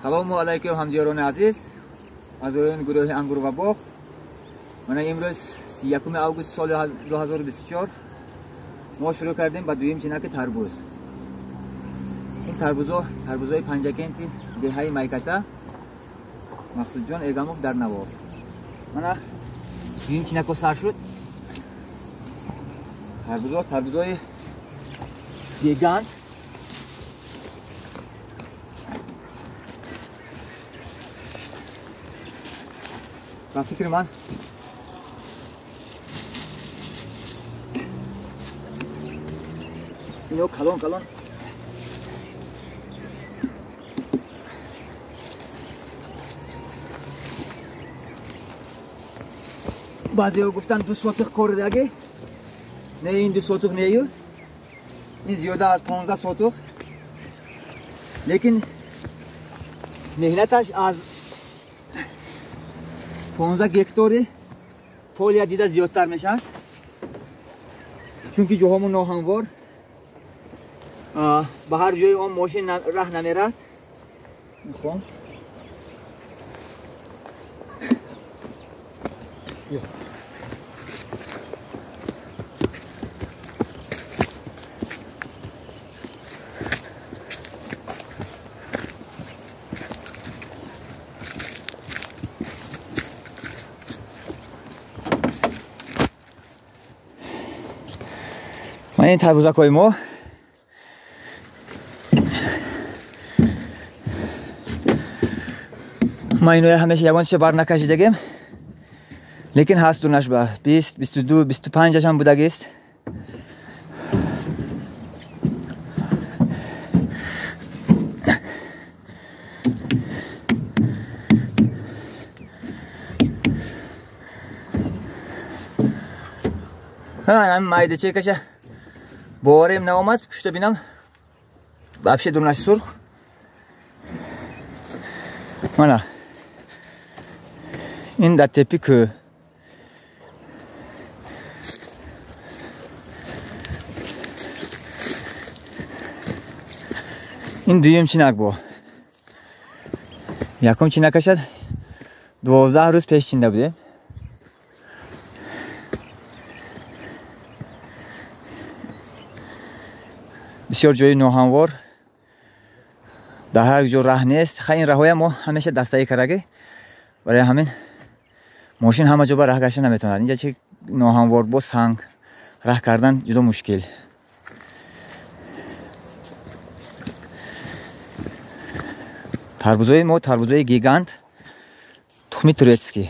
Салому алайкум ҳамдиёрони азиз, аъзоёни гурӯҳи Ангур ва боғ. Мана имрӯз 31 август соли 2024 мо шурӯъ кардем ба дуюм чинаки тарбуз. Ин тарбузо тарбузои Панҷакенти деҳаи Майката, Мақсудҷон Эгамов дар навор. Мана дуюм чинако сар шуд. Тарбузо тарбузои гигант. Ба фикри ман ино калон калон баъзеҳо гуфтанд 2 сотиқ кордаги. Не, ин 2 сотиқ нею, ин зиёда аз 15 сотиқ, лекин меҳнаташ аз 15 гектори полия дида зиёдтар мешавад, чунки ҷоҳомон ноҳамвор, ба ҳар ҷои он мошин раҳ намерад. Мехоҳам ман ин тарбузакҳои мо ман иноя ҳамеша ягон чизе бар накашидагем, лекин ҳаст дунаш ба 20, 22, 25 ам будагист. Ҳам майдача каша боварем наомад, кушта бинам вообще дунаш сурх. Мана ин дар тепи кӯ. Ин дуюм чинак бо. Якум чинакашад 12 рӯз пеш чинда будем. Бисёр ҷои ноҳамвор, дар ҳар ҷо раҳ нест. Ха ин раҳоя мо ҳамеша дастаӣ кардагӣ, барои ҳамин мошин ҳама ҷо ба раҳ гашта наметавонад. Инҷа чи ноҳамвор бо санг раҳ кардан ҷудо мушкил. Тарбузои мо тарбузои гигант, тухми турецкий.